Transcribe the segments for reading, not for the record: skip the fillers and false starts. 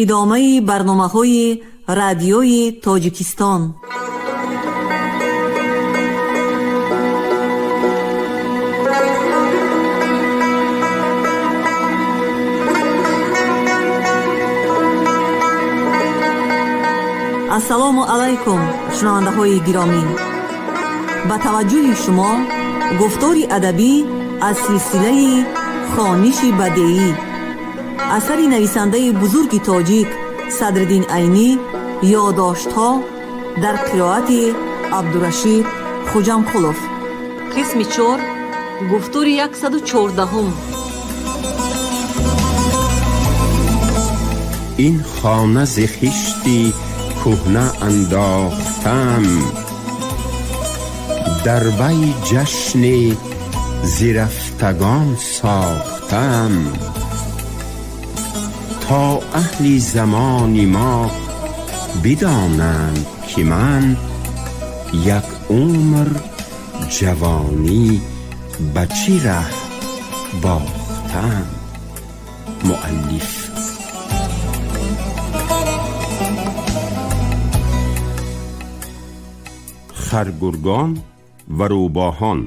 Идомаи барномаҳои Радиои Тоҷикистон. Ассалому алайкум, шунавандаҳои гиромӣ! Ба таваҷҷӯҳи шумо гуфтори адабӣ аз силсилаи «Хониши бадеӣ», асари нависандаи бузурги тоҷик Садриддин Айнӣ, «Ёдоштҳо», дар қироати Абдурашид Хуҷамқулов. Қисми чор, гуфтори 114-ум. Ин хона зи хишти кӯҳна андохтам, дар вай ҷашни зи рафтагон сохтам, то аҳли замони мо бидонанд, ки ман як умр ҷавонӣ ба чӣ раҳ бохтам. Муаллиф. Харгургон ва рӯбоҳон.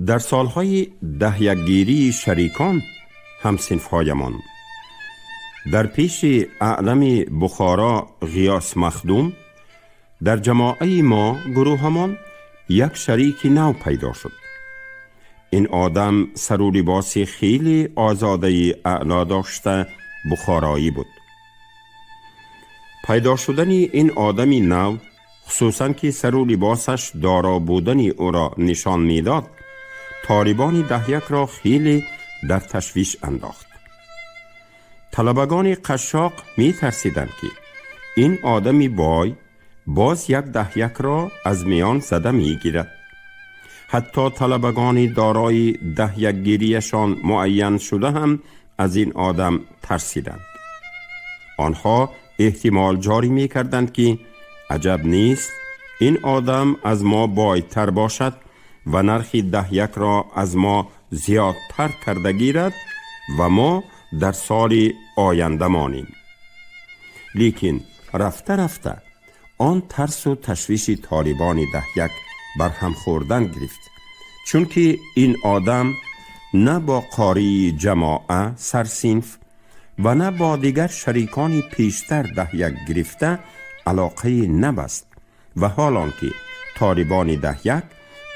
Дар солҳои даҳякгирии шарикон ҳамсинфҳоямон дар пеши аълами Бухоро Ғиёс Махдум дар ҷамоаи мо, гурӯҳамон, як шарики нав пайдо шуд. Ин одам сару либоси хеле озодаи аъло дошта, бухороӣ буд. Пайдо шудани ин одами нав, хусусан ки сару либосаш доро будани ӯро нишон медод, толибони даҳякро хеле дар ташвиш андохт. Талабагони қашшоқ метарсиданд, ки ин одами бой боз як даҳякро аз миён зада мегирад. Ҳатто талабагони дорои даҳякгирияшон муайян шуда ҳам аз ин одам тарсиданд. Онҳо эҳтимол ҷорӣ мекарданд, ки аҷаб нест, ин одам аз мо бойтар бошад ва нархи даҳякро аз мо зиёдтар карда гирад ва мо дар соли оянда монем. Лекин рафта рафта он тарсу ташвиши толибони даҳяк барҳам хӯрдан гирифт, чунки ин одам на бо қории ҷамоа сарсинф ва на бо дигар шарикони пештар даҳяк гирифта алоқае набаст ва ҳол он ки толибони даҳяк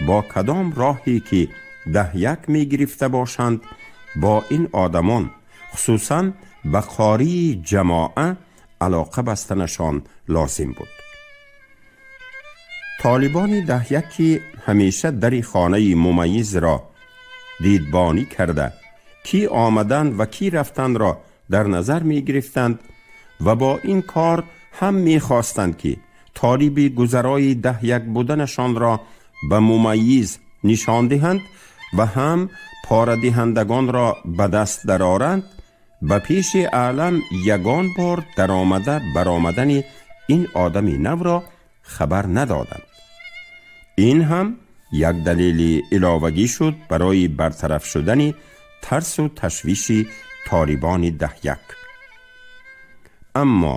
бо кадом роҳе ки даҳяк мегирифта бошанд, бо ин одамон, хусусан ба қории ҷамоа алоқа бастанашон лозим буд. Толибони даҳяк, ки ҳамеша дари хонаи мумайизро дидбонӣ карда, кӣ омадан ва кӣ рафтанро дар назар мегирифтанд ва бо ин кор ҳам мехостанд, ки толиби гузарои даҳяк буданашонро ба мумайиз нишон диҳанд ва ҳам порадиҳандагонро ба даст дароранд, ба пеши аълам ягон бор даромада баромадани ин одами навро хабар надоданд. Ин ҳам як далели иловагӣ шуд барои бартараф шудани тарсу ташвиши толибони даҳяк. Аммо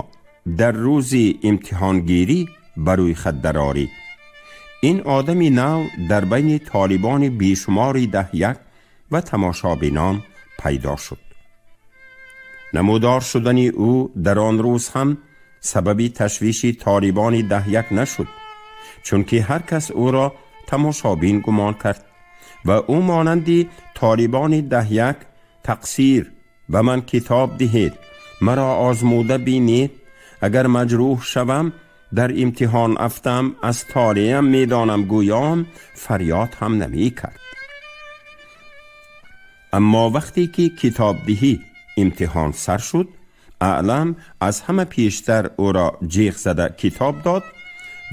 дар рӯзи имтиҳонгирӣ ба рӯйхатдарорӣ ин одами нав дар байни толибони бешумори даҳяк ва тамошобинон пайдо шуд. Намудор шудани ӯ дар он рӯз ҳам сабаби ташвиши толибони даҳяк нашуд, чунки ҳар кас ӯро тамошобин гумон кард ва ӯ монанди толибони даҳяк «Тақсир, ба ман китоб диҳед, маро озмуда бинед, агар маҷрӯҳ шавам, дар имтиҳон афтам, аз толеам медонам» гӯён фарёд ҳам намекард. Аммо вақте ки китобдиҳӣ имтиҳон сар шуд, аълам аз ҳама пештар ӯро ҷеғ зада китоб дод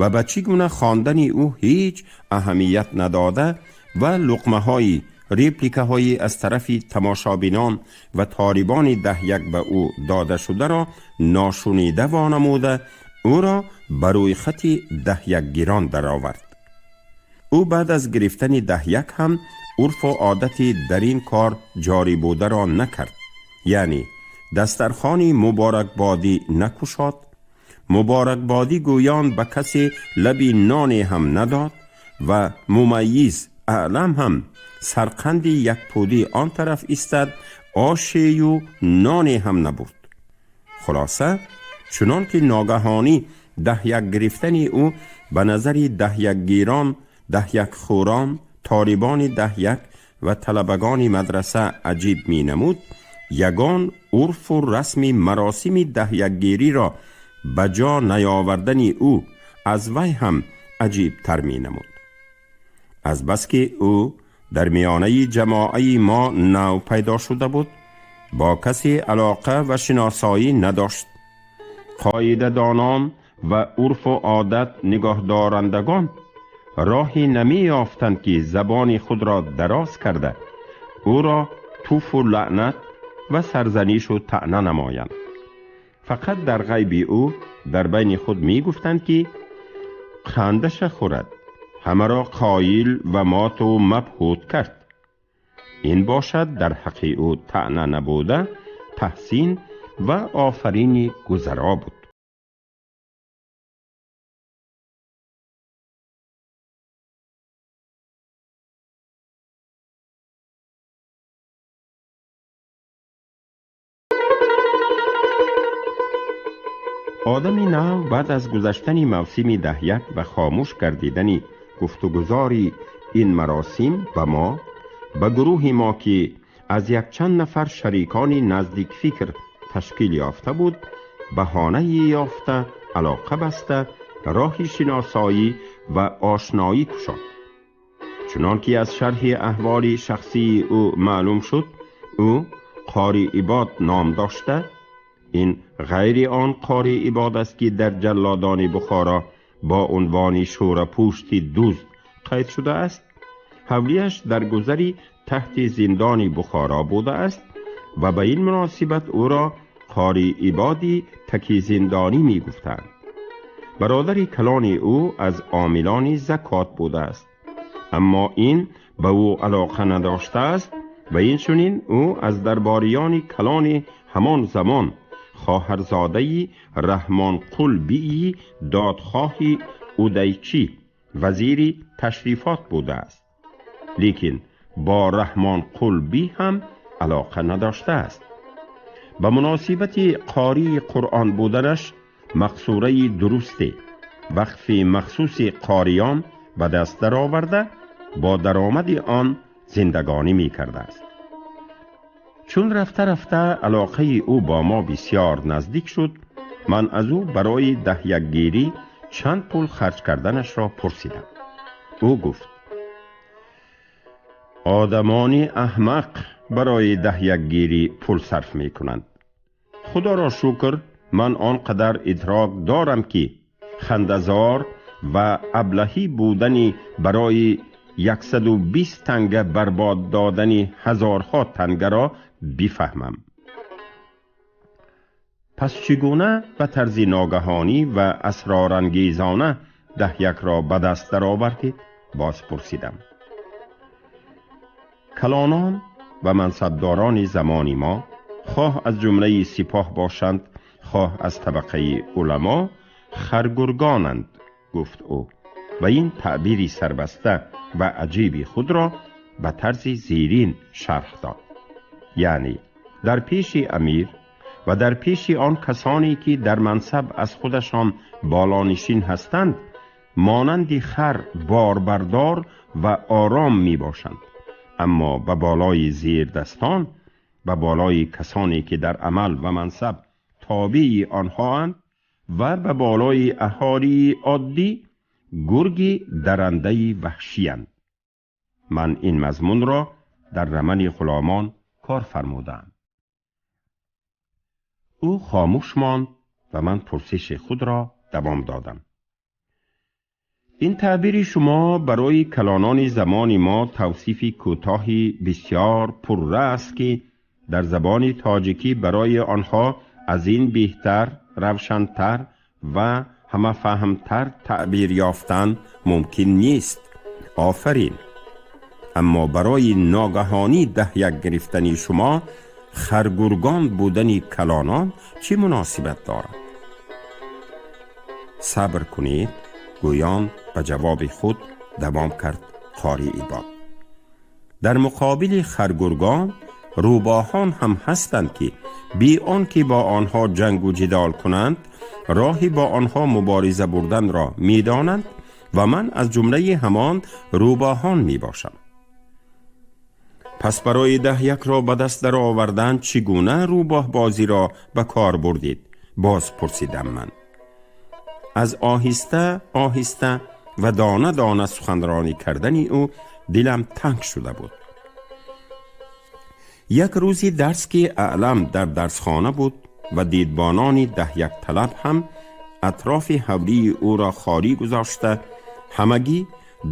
ва ба чӣ гуна хондани ӯ ҳеҷ аҳамият надода ва луқмаҳои репликаҳои аз тарафи тамошобинон ва толибони даҳяк ба ӯ дода шударо ношунида вонамуда, ӯро ба рӯйхати даҳякгирон даровард. Ӯ баъд аз гирифтани даҳяк ҳам урфу одати дар ин кор ҷорӣ бударо накард, яъне дастархони муборакбодӣ накушод, муборакбодӣ гӯён ба касе лаби ноне ҳам надод ва мумаййиз аълам ҳам сарқанди якпудӣ он тараф истад, ошею ноне ҳам набурд. Хулоса, чунон ки ногаҳонӣ даҳяк гирифтани ӯ ба назари даҳякгирон, даҳякхӯрон, толибони даҳяк ва талабагони мадраса аҷиб менамуд, ягон урфу расми маросими даҳякгириро ба ҷо наёвардани ӯ аз вай ҳам аҷибтар менамуд. Азбаски ӯ дар миёнаи ҷамоаи мо нав пайдо шуда буд, бо касе алоқа ва шиносоӣ надошт. Қоидадонон ва урфу одат нигоҳдорандагон роҳе намеёфтанд, ки забони худро дароз карда ӯро туфу лаънат ва сарзанишу таъна намоянд. Фақат дар ғайби ӯ дар байни худ мегуфтанд, ки қандаша хӯрад, ҳамаро қоил ва моту мабҳут кард. Ин бошад дар ҳаққи ӯ таъна набуда, таҳсин ва офарини гузаро буд. Одами нав баъд аз гузаштани мавсими даҳяк ва хомӯш гардидани гуфтугузори ин маросим ба мо, ба гурӯҳи мо, ки аз якчанд нафар шарикони наздикфикр ташкил ёфта буд, баҳонае ёфта, алоқа баста, роҳи шиносоӣ ва ошноӣ кушод. Чунон ки аз шарҳи аҳволи шахсии ӯ маълум шуд, ӯ Қори Ибод ном дошта, ин ғайри он Қори Ибод аст, ки дар ҷаллодони Бухоро бо унвони шӯрапӯшти дузд қайд шудааст. Ҳавлияш дар гузари таҳти зиндони Бухоро будааст ва ба ин муносибат ӯро Қори Ибоди таки зиндонӣ мегуфтанд. Бародари калони ӯ аз омилони закот будааст, аммо ин ба ӯ алоқа надоштааст ва инчунин ӯ аз дарбориёни калони ҳамон замон, хоҳарзодаи Раҳмонқул бии додхоҳи Удайчӣ, вазири ташрифот будааст, лекин бо Раҳмонқул би ҳам алоқа надоштааст. Ба муносибати қории Қуръон буданаш мақсураи дурусте, вақфи махсуси қориён ба даст дароварда, бо даромади он зиндагонӣ мекардааст. Чун рафта-рафта алоқаи ӯ бо мо бисёр наздик шуд, ман аз ӯ барои даҳякгирӣ чанд пул харҷ карданашро пурсидам. Ӯ гуфт: одамони аҳмақ барои даҳякгирӣ пул сарф мекунанд. Худоро шукр, ман он қадар идрок дорам, ки хандазор ва аблаҳӣ будани барои 120 танга барбод додани ҳазорҳо тангаро бифаҳмам. Пас чӣ гуна ба тарзи ногаҳонӣ ва асрорангезона даҳякро ба даст даровардед? Боз пурсидам. Калонон ва мансабдорони замони мо, хоҳ аз ҷумлаи сипоҳ бошанд, хоҳ аз табақаи уламо, харгургонанд, гуфт ӯ ва ин таъбири сарбаста ва аҷиби худро ба тарзи зерин шарҳ дод. Яъне дар пеши амир ва дар пеши он касоне, ки дар мансаб аз худашон болонишин ҳастанд, монанди хар борбардор ва ором мебошанд, аммо ба болои зердастон, ба болои касоне, ки дар амал ва мансаб тобеи онҳоанд ва ба болои аҳолии оддӣ гурги дарандаи ваҳшиянд. Ман ин мазмунро дар рамани ғуломон кор фармудаам. Ӯ хомӯш монд ва ман пурсиши худро давом додам. Ин таъбири шумо барои калонони замони мо тавсифи кӯтоҳи бисёр пурра аст, ки дар забони тоҷикӣ барои онҳо аз ин беҳтар, равшантар ва ҳамафаҳмтар таъбир ёфтан мумкин нест. Офарин! Аммо барои ногаҳонӣ даҳяк гирифтани шумо харгургон будани калонон чӣ муносибат дорад? Сабр кунед, гӯён ба ҷавоби худ давом кард қори Ибод. Дар муқобили харгургон рӯбоҳон ҳам ҳастанд, ки бе он ки бо онҳо ҷангу ҷидол кунанд, роҳи бо онҳо мубориза бурданро медонанд ва ман аз ҷумлаи ҳамон рӯбоҳон мебошам. Пас барои даҳякро ба даст даровардан чӣ гуна рӯбоҳбозиро ба кор бурдед? Боз пурсидам ман. Аз оҳиста оҳиста ва дона дона суханронӣ кардани ӯ дилам танг шуда буд. Як рӯзи дарс, ки Аълам дар дарсхона буд ва дидбонони даҳякталаб ҳам атрофи ҳавлии ӯро холӣ гузошта, ҳамагӣ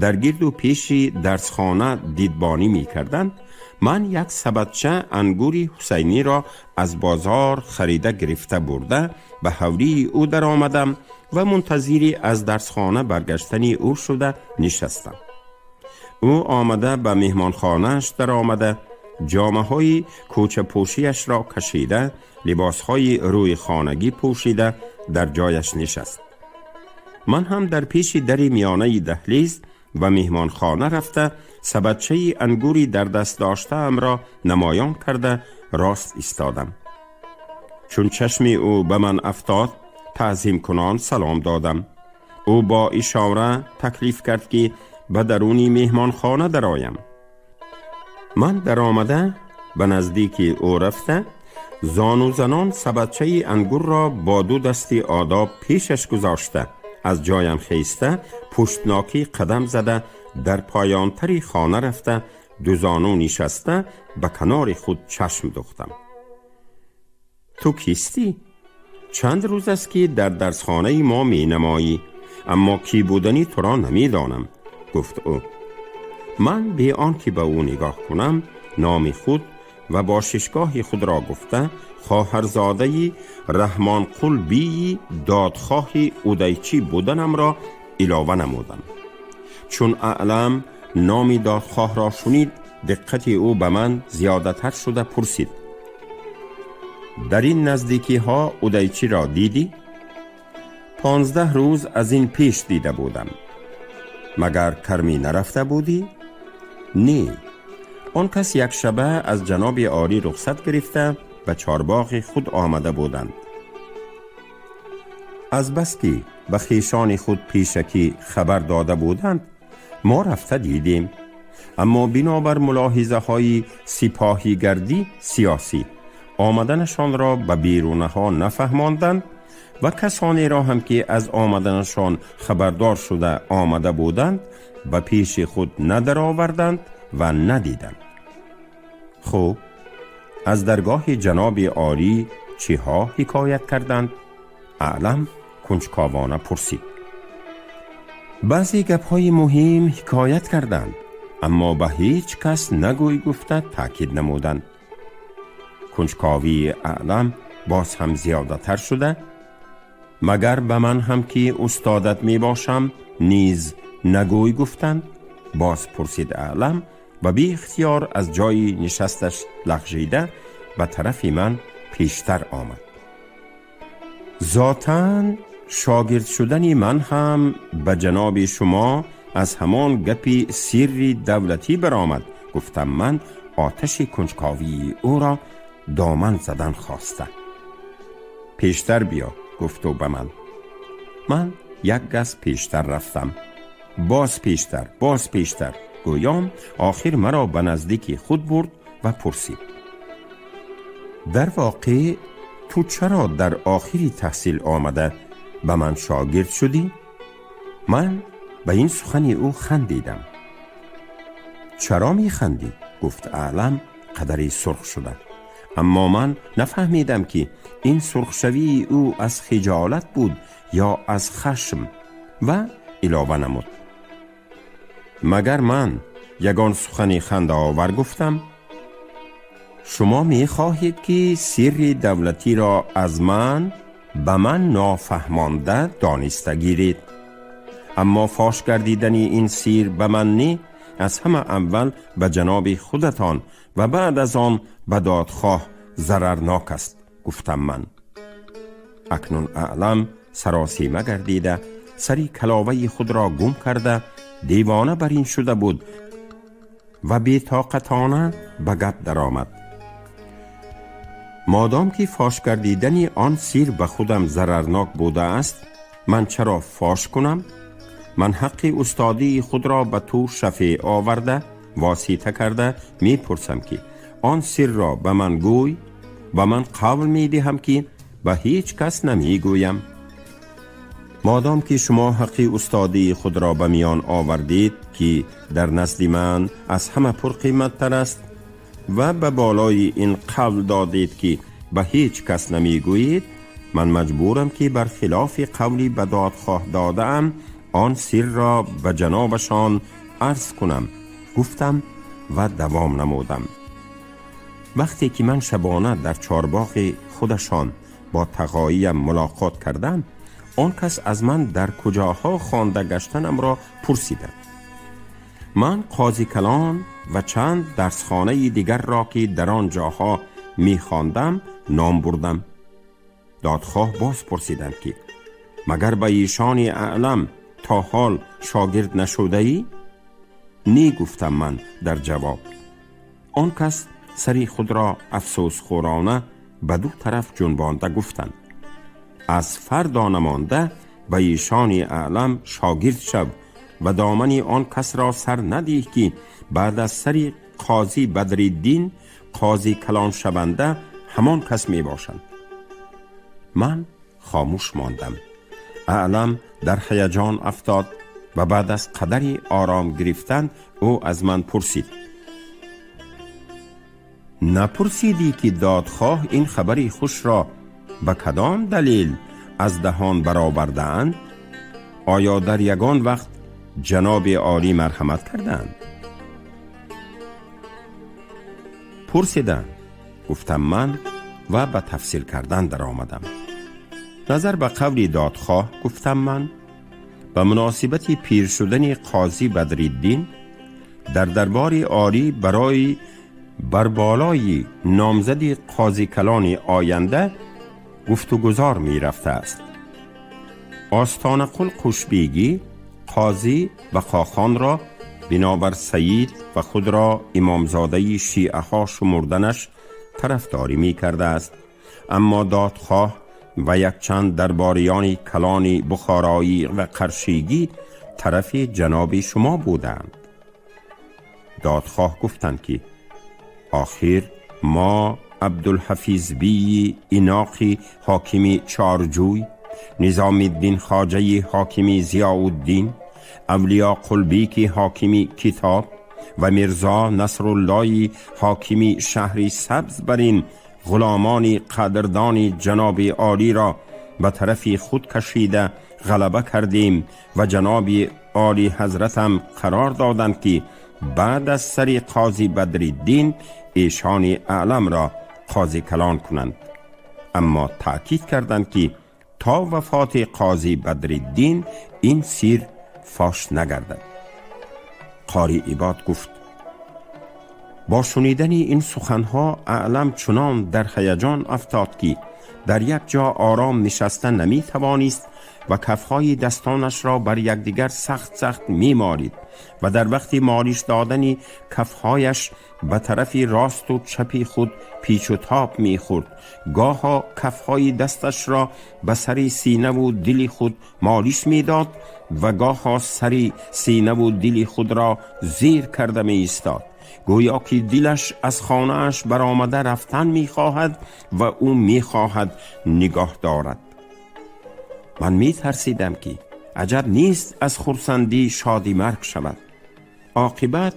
дар гирду пеши дарсхона дидбонӣ мекарданд, ман як сабадча ангури ҳусайниро аз бозор харида гирифта бурда ба ҳавлии ӯ даромадам ва мунтазири аз дарсхона баргаштани ӯ шуда нишастам. Ӯ омада ба меҳмонхонааш даромада, ҷомаҳои кӯчапӯшиашро кашида, либосҳои рӯи хонагӣ пӯшида дар ҷояш нишаст. Ман ҳам дар пеши дари миёнаи даҳлиз ва меҳмонхона рафта, сабадчаи ангури дар даст доштаамро намоён карда рост истодам. Чун чашми ӯ ба ман афтод, таъзимкунон салом додам. Ӯ бо ишора таклиф кард, ки ба даруни меҳмонхона дароям. Ман даромада ба наздики ӯ рафта, зонузанон сабадчаи ангурро бо ду дасти одоб пешаш гузошта, аз ҷоям хеста, пуштнокӣ қадам зада, дар поёнтари хона рафта, дузону нишаста, ба канори худ чашм духтам. Ту кистӣ? Чанд рӯз аст, ки дар дарсхонаи мо менамоӣ, аммо кӣ будани туро намедонам, гуфт ӯ. Ман бе он ки ба ӯ нигоҳ кунам, номи худ ва бошишгоҳи худро гуфта, хоҳарзодаи Раҳмонқул бии додхоҳи Удайчӣ буданамро илова намудам. Чун Аълам номи додхоҳро шунид, диққати ӯ ба ман зиёдатар шуда пурсид: Дар ин наздикиҳо Удайчиро дидӣ? 15 рӯз аз ин пеш дида будам. Магар Кармӣ нарафта будӣ? Не, он кас якшаба аз ҷаноби олӣ рухсат гирифта, ба чорбоғи худ омада буданд. Азбаски ба хешони худ пешакӣ хабар дода буданд, мо рафта дидем, аммо бинобар мулоҳизаҳои сипоҳигардӣ сиёсӣ омаданашонро ба берунаҳо нафаҳмонданд ва касонеро ҳам, ки аз омаданашон хабардор шуда омада буданд, ба пеши худ надароварданд ва надиданд. Хуб, аз даргоҳи ҷаноби олӣ чиҳо ҳикоят карданд? Аълам кунҷковона пурсид. Баъзе гапҳои муҳим ҳикоят карданд, аммо ба ҳеҷ кас нагӯй гуфта таъкид намуданд. Кунҷковии Аълам боз ҳам зиёдатар шуда, магар ба ман ҳам, ки устодат мебошам, низ нагӯй гуфтанд? Боз пурсид Аълам ва беихтиёр аз ҷои нишасташ лағжида ба тарафи ман пештар омад. Зотан шогирд шудани ман ҳам ба ҷаноби шумо аз ҳамон гапи сирри давлатӣ баромад, гуфтам ман, оташи кунҷковии ӯро доман задан хоста. Пештар биё, гуфт ӯ ба ман. Ман як газ пештар рафтам, боз пештар, боз пештар, гӯён охир маро ба наздики худ бурд ва пурсид: Дар воқеъ ту чаро дар охири таҳсил омада ба ман шогирд шудӣ? Ман ба ин сухани ӯ хандидам. Чаро механдӣ? Гуфт Аълам қадаре сурх шуда. Аммо ман нафаҳмидам, ки ин сурхшавии ӯ аз хиҷолат буд ё аз хашм, ва илова намуд. Магар ман ягон сухани хандаовар гуфтам? Шумо мехоҳед, ки сирри давлатиро аз ман ба ман нофаҳмонда дониста гиред. Аммо фош гардидани ин сир ба ман не, аз ҳама аввал ба ҷаноби худатон ва баъд аз он ба додхоҳ зарарнок аст, гуфтам ман. Акнун Аълам саросима гардида, сари каловаи худро гум карда, девона бар ин шуда буд ва бетоқатона ба гап даромад. Модом ки фош гардидани он сир ба худам зарарнок будааст, ман чаро фош кунам? Ман ҳаққи устодии худро ба ту шафеъ оварда, восита карда мепурсам, ки он сирро ба ман гӯй ва ман қавл медиҳам, ки ба ҳеҷ кас намегӯям. Модом ки шумо ҳаққи устодии худро ба миён овардед, ки дар назди ман аз ҳама пурқиматтар аст, ва ба болои ин қавл додед, ки ба ҳеҷ кас намегӯед, ман маҷбурам, ки бар хилофи қавли ба додхоҳ додаам, он сирро ба ҷанобашон арз кунам, гуфтам ва давом намудам. Вақте ки ман шабона дар чорбоғи худашон бо тағоиям мулоқот кардам, он кас аз ман дар куҷоҳо хонда гаштанамро пурсиданд. Ман Қози Калон ва чанд дарсхонаи дигарро, ки дар он ҷоҳо мехондам, ном бурдам. Додхоҳ боз пурсиданд, ки магар ба ишони аълам то ҳол шогирд нашудаӣ? Не, гуфтам ман дар ҷавоб. Он кас сари худро афсӯсхӯрона ба ду тараф ҷунбонда гуфтанд: аз фардо намонда ба ишони аълам шогирд шав ва домани он касро сар надиҳ, ки баъд аз сари Қози Бадриддин қози калон шаванда ҳамон кас мебошанд. Ман хомӯш мондам. Аълам дар ҳаяҷон афтод ва баъд аз қадари ором гирифтан ӯ аз ман пурсид: напурсидӣ, ки додхоҳ ин хабари хушро ба кадом далел аз даҳон баровардаанд? Оё дар ягон вақт ҷаноби олӣ марҳамат кардаанд? Пурсидам, гуфтам ман ва ба тафсил кардан даромадам. Назар ба қавли додхоҳ, гуфтам ман, ба муносибати пир шудани Қози Бадриддин дар дарбори олӣ барои бар болои номзади қози калони оянда гуфтугузор мерафтааст. Остонақул Қушбегӣ Қози Бақохонро бинобар саид ва худро имомзодаи шиаҳо шумурданаш тарафдорӣ мекардааст, аммо додхоҳ ва якчанд дарбориёни калони бухороӣ ва қаршигӣ тарафи ҷаноби шумо буданд. Додхоҳ гуфтанд, ки охир мо Абдулҳафизбии Иноқи ҳокими Чорҷӯй, Низомиддин Хоҷаи ҳокими Зиёуддин, Авлиё Қулбики ҳокими Китоб ва Мирзо Насруллои ҳокими шаҳри Сабз бар ин ғуломони қадрдони ҷаноби олиро ба тарафи худ кашида ғалаба кардем ва ҷаноби оли ҳазратам қарор доданд, ки баъд аз сари Қози Бадриддин эшони аъламро қози калон кунанд, аммо таъкид карданд, ки то вафоти Қози Бадриддин ин сир фош нагардад. Қори Ибод гуфт: бо шунидани ин суханҳо Аълам чунон дар ҳаяҷон афтод, ки дар як ҷо ором нишаста наметавонист ва кафҳои дастонашро бар якдигар сахт сахт мемолид ва дар вақти молиш додани кафҳояш ба тарафи росту чапи худ печу тоб мехӯрд. Гоҳо кафҳои дасташро ба сари синаву дили худ молиш медод ва гоҳо сари синаву дили худро зер карда меистод, гӯё ки дилаш аз хонааш баромада рафтан мехоҳад ва ӯ мехоҳад нигоҳ дорад. Ман метарсидам, ки аҷаб нест аз хурсандӣ шоди марг шавад. Оқибат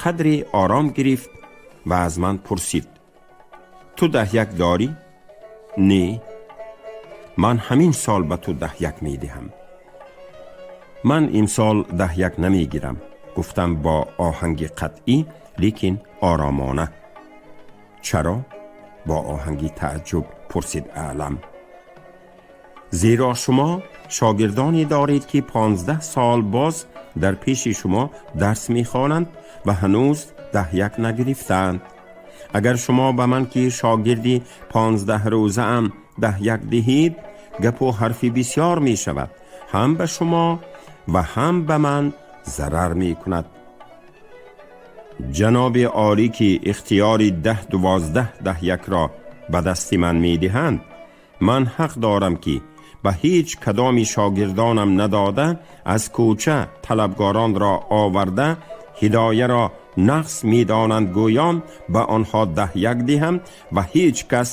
қадре ором гирифт ва аз ман пурсид: ту 10 як дорӣ? Не. Ман ҳамин сол ба ту 10 як медиҳам. Ман имсол 10 як намегирам, гуфтам ман. Гуфтам бо оҳанги қатъӣ, лекин оромона. Чаро? Бо оҳанги таъҷуб пурсид Аълам. Зеро шумо шогирдоне доред, ки 15 сол боз дар пеши шумо дарс мехонанд ва ҳанӯз 10 як нагирифтаанд. Агар шумо ба ман, ки шогирди 15 рӯзаам, 10 як диҳед, гапу ҳарфи бисёр мешавад, ҳам ба шумо ва ҳам ба ман зарар мекунад. Ҷаноби олӣ, ки ихтиёри 10-12 10 якро ба дасти ман медиҳанд, ман ҳақ дорам, ки ба ҳеҷ кадоми шогирдонам надода, аз кӯча талабгаронро оварда, ҳидояро нақс медонанд гӯён ба онҳо 10 як диҳам ва ҳеҷ кас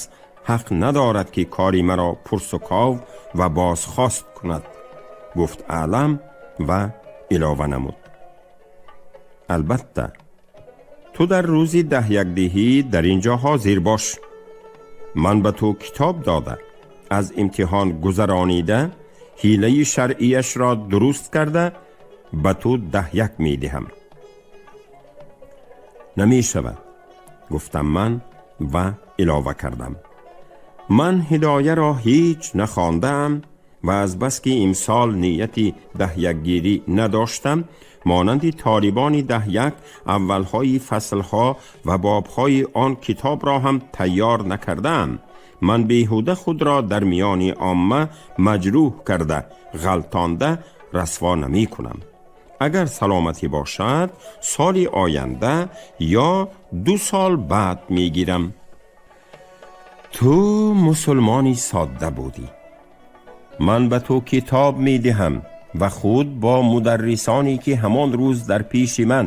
ҳақ надорад, ки кори маро пурсуков ва бозхост кунад, гуфт Аълам ва илова намуд: албатта, ту дар рӯзи даҳякдиҳӣ дар ин ҷо ҳозир бош. Ман ба ту китоб дода, аз имтиҳон гузаронида, ҳилаи шаръияшро дуруст карда, ба ту 10 як медиҳам. Намешавад, гуфтам ман ва илова кардам: ман ҳидояро ҳеҷ нахондаам ва азбаски имсол нияти даҳякгирӣ надоштам, монанди толибони 10 як аввалҳои фаслҳо ва бобҳои он китобро ҳам тайёр накардаам. Ман беҳуда худро дар миёни омма маҷрӯҳ карда, ғалтонда, расво намекунам. Агар саломатӣ бошад, соли оянда ё 2 сол баъд мегирам. Ту мусулмони содда будӣ. Ман ба ту китоб медиҳам ва худ бо мударрисоне, ки ҳамон рӯз дар пеши ман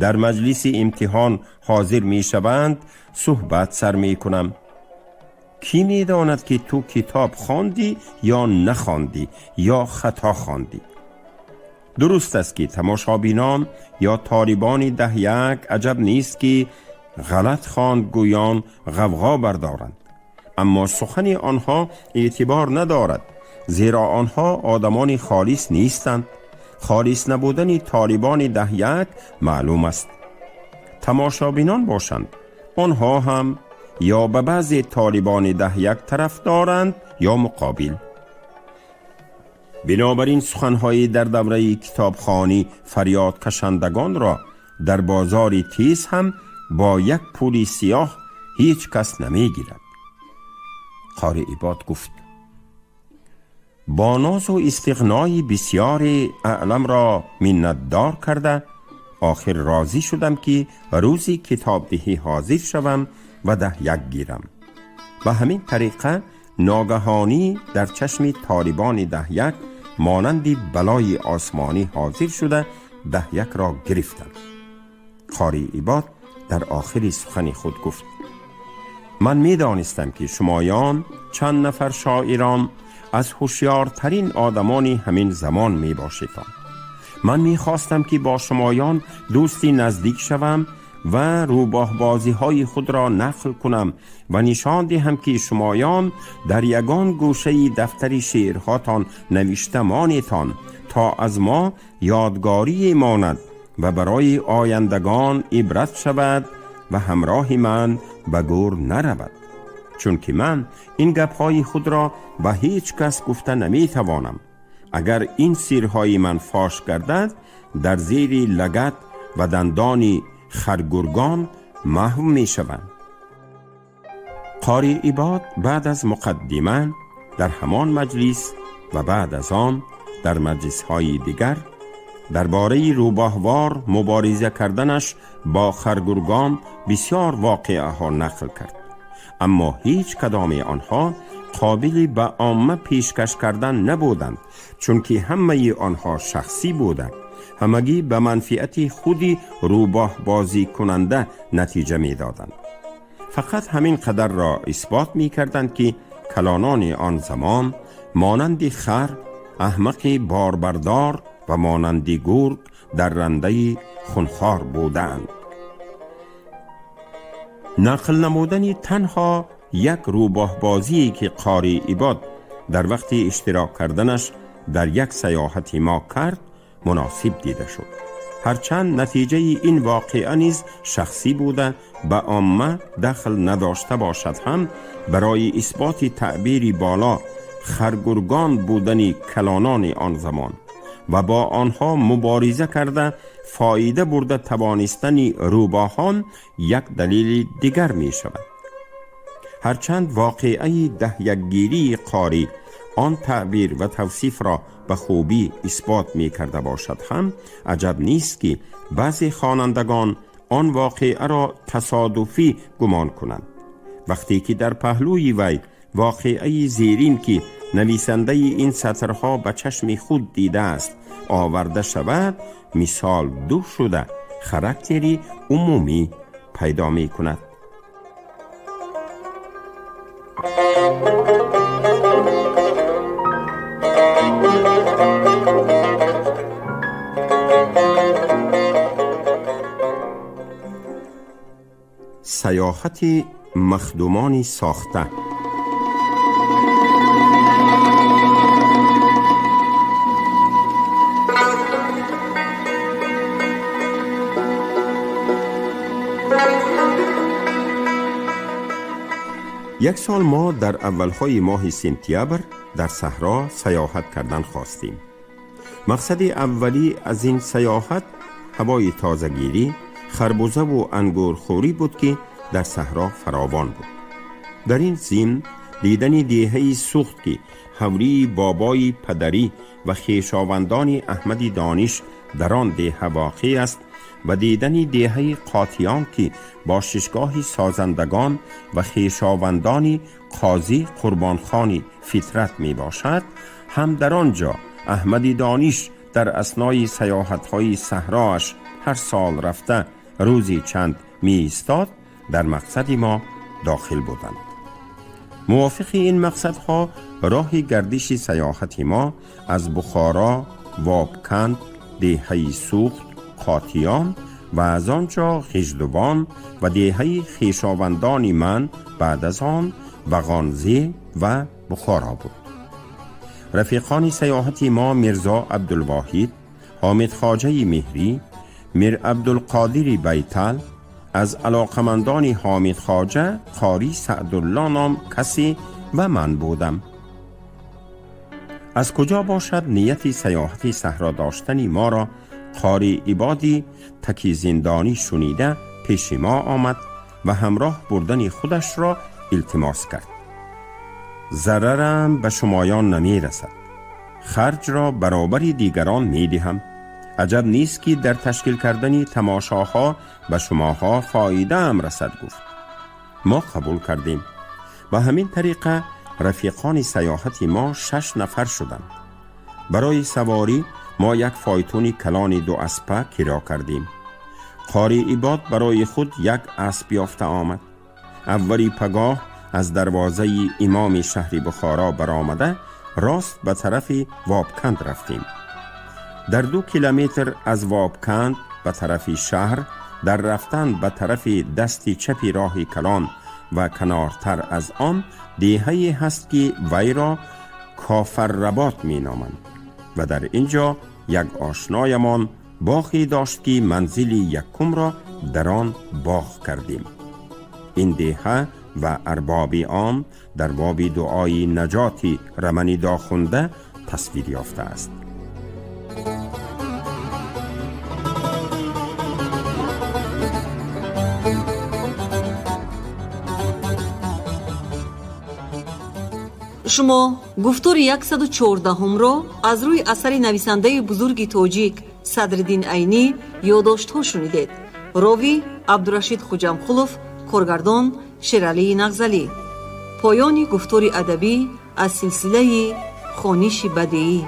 дар маҷлиси имтиҳон ҳозир мешаванд, суҳбат сар мекунам. Кӣ медонад, ки ту китоб хондӣ ё нахондӣ ё хато хондӣ? Дуруст аст, ки тамошобинон ё толибони 10 як аҷаб нест, ки ғалат хонд гӯён ғавғо бардоранд, аммо сухани онҳо эътибор надорад, зеро онҳо одамони холис нестанд. Холис набудани толибони 10 як маълум аст. Тамошобинон бошанд, онҳо ҳам ё ба баъзе толибони 10 як тараф доранд ё муқобил. Бинобар ин, суханҳои дар давраи китобхонӣ фарёдкашандагонро дар бозори тез ҳам бо як пули сиёҳ ҳеҷ кас намегирад. Қори Ибод гуфт: бо нозу истиғнои бисёре Аъламро миннатдор карда, охир розӣ шудам, ки рӯзи китобдиҳӣ ҳозир шавам ва 10 як гирам. Ба ҳамин тариқа ногаҳонӣ дар чашми толибони 10 як монанди балои осмонӣ ҳозир шуда, 10 якро гирифтам. Қори Ибод дар охири сухани худ гуфт: ман медонистам, ки шумоён чанд нафар шоирон аз ҳушёртарин одамони ҳамин замон мебошедон. Ман мехостам, ки бо шумоён дӯсти наздик шавам ва рӯбоҳбозиҳои худро нақл кунам ва нишон диҳам, ки шумоён дар ягон гӯшаи дафтари шеърҳотон навишта монетон, то аз мо ёдгорие монад ва барои ояндагон ибрат шавад ва ҳамроҳи ман ба гӯр наравад, чунки ман ин гапҳои худро ба ҳеҷ кас гуфта наметавонам. Агар ин сирҳои ман фош гардад, дар зери лагат ва дандони харгургон маҳв мешаванд. Қори Ибод баъд аз муқаддима дар ҳамон маҷлис ва баъд аз он дар маҷлисҳои дигар дар бораи рӯбоҳвор мубориза карданаш бо харгургон бисёр воқеаҳо нақл кард, аммо ҳеҷ кадоми онҳо қобили ба омма пешкаш кардан набуданд, чунки ҳамаи онҳо шахсӣ буданд, ҳамагӣ ба манфиати худи рӯбоҳбозикунанда натиҷа медоданд. Фақат ҳамин қадарро исбот мекарданд, ки калонони он замон монанди хар аҳмақи борбардор ва монанди гург даррандаи хунхор будаанд. Нақл намудани танҳо як рӯбоҳбозие, ки Қори Ибод дар вақти иштирок карданаш дар як саёҳати мо кард, муносиб дида шуд. Ҳарчанд натиҷаи ин воқеа низ шахсӣ буда, ба омма дахл надошта бошад ҳам, барои исботи таъбири боло харгургон будани калонони он замон ва бо онҳо мубориза карда фоида бурда тавонистани рӯбоҳон як далели дигар мешавад. Ҳарчанд воқеаи даҳякгирии қорӣ он таъбир ва тавсифро ба хубӣ исбот мекарда бошад ҳам, аҷаб нест ки баъзе хонандагон он воқеаро тасодуфӣ гумон кунанд, вақте ки дар паҳлӯи вай воқеаи зерин, ки нависандаи ин сатрҳо ба чашми худ дидааст, оварда шавад, мисол ду шуда характери умумӣ пайдо мекунад. Саёҳати махдумони сохта. Як сол мо дар аввалҳои моҳи сентябр дар саҳро саёҳат кардан хостем. Мақсади аввалӣ аз ин саёҳат ҳавои тозагирӣ, харбузаву ангурхӯрӣ буд, ки дар саҳро фаровон буд. Дар ин зимн дидани деҳаи Сухт, ки ҳавлии бобои падарӣ ва хешовандони Аҳмади Дониш дар он деҳа воқеъ аст, ва дидани деҳаи Қотиён, ки бошишгоҳи созандагон ва хешовандони қозӣ Қурбонхони Фитрат мебошад, ҳам дар он ҷо Аҳмади Дониш дар аснои саёҳатҳои саҳроаш ҳар сол рафта рӯзи чанд меистод, дар мақсади мо дохил буданд. Мувофиқи ин мақсадҳо роҳи гардиши саёҳати мо аз Бухоро, Вобканд, деҳаи Сухт, Қотиён ва аз он ҷо Ғиждувон ва деҳаи хешовандони ман, баъд аз он Вағонзе ва Бухоро буд. Рафиқони саёҳати мо Мирзо Абдулвоҳид, Ҳомид Хоҷаи Меҳрӣ, Мир Абдулқодири Байтал, аз алоқамандони Ҳомид Хоҷа Қорӣ Саъдулло ном касе ва ман будам. Аз куҷо бошад, нияти саёҳати саҳро доштани моро қори Ибоди Такизиндонӣ шунида пеши мо омад ва ҳамроҳ бурдани худашро илтимос кард. Зарарам ба шумоён намерасад, харҷро баробари дигарон медиҳам. Аҷаб нест, ки дар ташкил кардани тамошоҳо ба шумоҳо фоидаам расад, гуфт. Мо қабул кардем. Ба ҳамин тариқа рафиқони саёҳати мо шаш нафар шуданд. Барои саворӣ мо як фойтуни калони дуаспа киро кардем. Қори Ибод барои худ як асп ёфта омад. Аввали пагоҳ аз дарвозаи имоми шаҳри Бухоро баромада, рост ба тарафи Вобканд рафтем. Дар 2 километр аз Вобканд ба тарафи шаҳр, дар рафтан ба тарафи дасти чапи роҳи калон ва канортар аз он деҳае ҳаст, ки вайро Кофарработ меноманд, ва дар ин ҷо як ошноямон боғе дошт, ки манзили якумро дар он боғ кардем. Ин деҳа ва арбоби он дар боби дуои наҷоти рамани дохунда тасвир ёфтааст. Шумо гуфтори 114-ҳумро аз рӯи асари нависандаи бузурги тоҷик Садриддин Айнӣ «Ёдоштҳо» шунидед. Ровӣ Абдурашид Хуҷамқулов, коргардон Шералии Нағзалӣ. Поёни гуфтори адабӣ аз силсилаи хониши бадеӣ.